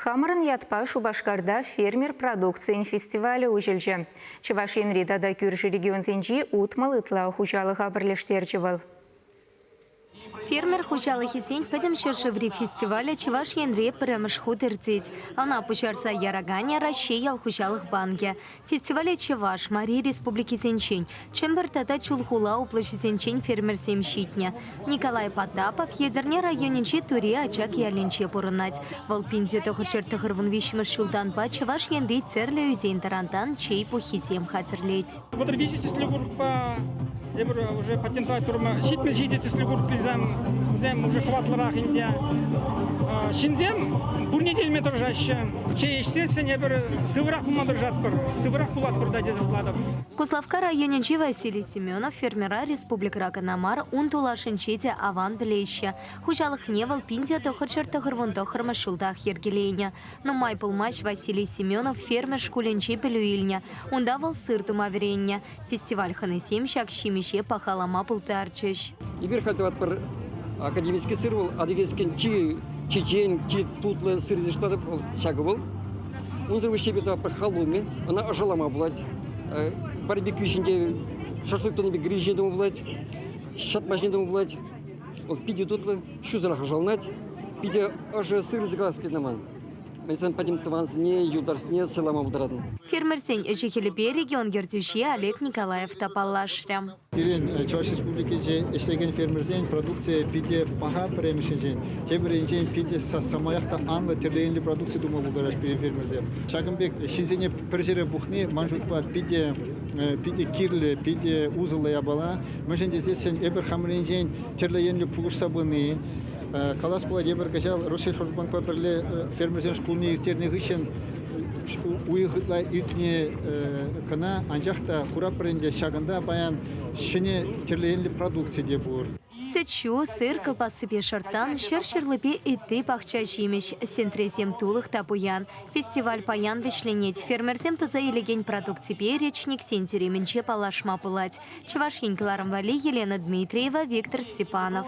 Хамӑрӑн ятпа Шупашкарта фермер продукцийӗн фестивалӗ уҫӑлчӗ. Чӑваш Енри тата кӳршӗ регионсенчи 60 ытла хуҫалӑха пӗрлештерчӗ вӑл. Фермер хуҫалӑхӗсен пӗтӗм ҫӗршыври фестивалӗ Чӑваш Енре пӗрремӗш хут иртет. Ӑна пуҫарса яраканӗ Раҫҫей ял хуҫалӑх банкӗ. Фестивале Чӑваш, Мари республикисенчен, Чӗмпӗр тата Чулхула облаҫӗсенчен фермерсем ҫитнӗ. Николай Потапов Етӗрне районӗнчи Тури Ачак ялӗнче пурӑнать. Вӑл 1993 ҫултанпа Чӑваш Енри тӗрлӗ ӳсен-тӑрантан чей пуххисем хатӗрлет. 33 тӗслӗ курӑкпа эпир уже патентовать турӑмӑр. 77 тӗслӗ курӑк илсем, вӗсем уже хӑватлӑрах ӗнтӗ. Ҫынсем пурне те илме тӑрӑшаҫҫӗ. Чей ӗҫсессӗн эпир сывӑрах пулма тӑрӑшатпӑр, сывӑрах пулатпӑр та тесе шутлатӑп. Куславкка районӗнчи Василий Семенов фермера республикӑра кӑна мар, ун тулашӗнче те аван пӗлеҫҫӗ. Хуҫалӑхне вӑл 1999 ҫултах йӗркеленӗ. Нумай пулмасть Василий Семенов фермер шкулӗнче пӗлӳ илнӗ. Унта вӑл сыр тума вӗреннӗ. Фестиваль хӑнисем ҫак ҫимӗҫе пахалама пултарчӗҫ. Эпир халь тӑватпӑр академический сыр вӑл адыгейскин чи чечен, чи тутлӑ сыр тесе шутлатӑп. Вӑл ҫакӑ вӑл. Унсӑр пуҫне эпир тӑватпӑр халуми. Ӑна ӑшалама пулать. Барбекю ҫинче шашлык тунӑ пек гриль ҫине тума пулать. Ҫатма ҫине тума пулать. Вӑл питӗ тутлӑ, ҫусӑрах ӑшаланать. Питӗ ӑшӑ сыр калас килнӗ ман. Мӗншӗн пӗтӗм тӑвансене, юлташсене сӑйлама пултаратӑн. Фермерсен ӗҫӗ-хӗлӗпе регион ертӳҫи Олег Николаев та паллашрӗ. Пирӗн Чӑваш Республикинче ӗҫлекен фермерсен продукцийӗ питӗ паха пӗрремӗшӗнчен. Тепӗр енчен питӗ самаях та анлӑ тӗрлӗ енлӗ продукци тума пултараҫҫӗ пирӗн фермерсем. Ҫакӑн пек ҫынсене пӗр ҫӗре пухни ман шутпа питӗ питӗ кирлӗ, питӗ усӑллӑ япала. Мӗншӗн тесессӗн эпир хамӑр енчен тӗрлӗ енлӗ пулӑшса пыни, калас пулать, эпир кӑҫал Россельхозбанкпа пӗрле фермерсен шкулне ирттернӗ хыҫҫӑн уйӑх ытла иртнӗ кӑна, анчах та куратпӑр ӗнтӗ, ҫакӑнта паян ҫӗнӗ тӗрлӗ енлӗ продукци те пур. Сӗт-ҫу, сыр, кӑлпассипе шӑрттан, ҫӗршырлипе ытти пахча ҫимӗҫ, сентресем тулӑх та пуян. Фестиваль паян вӗҫленет. Фермерсем туса илекен продукципе речниксен тӳремӗнче паллашма пулать. Чӑваш Ен кӑларӑм валли Елена Дмитриева, Виктор Степанов.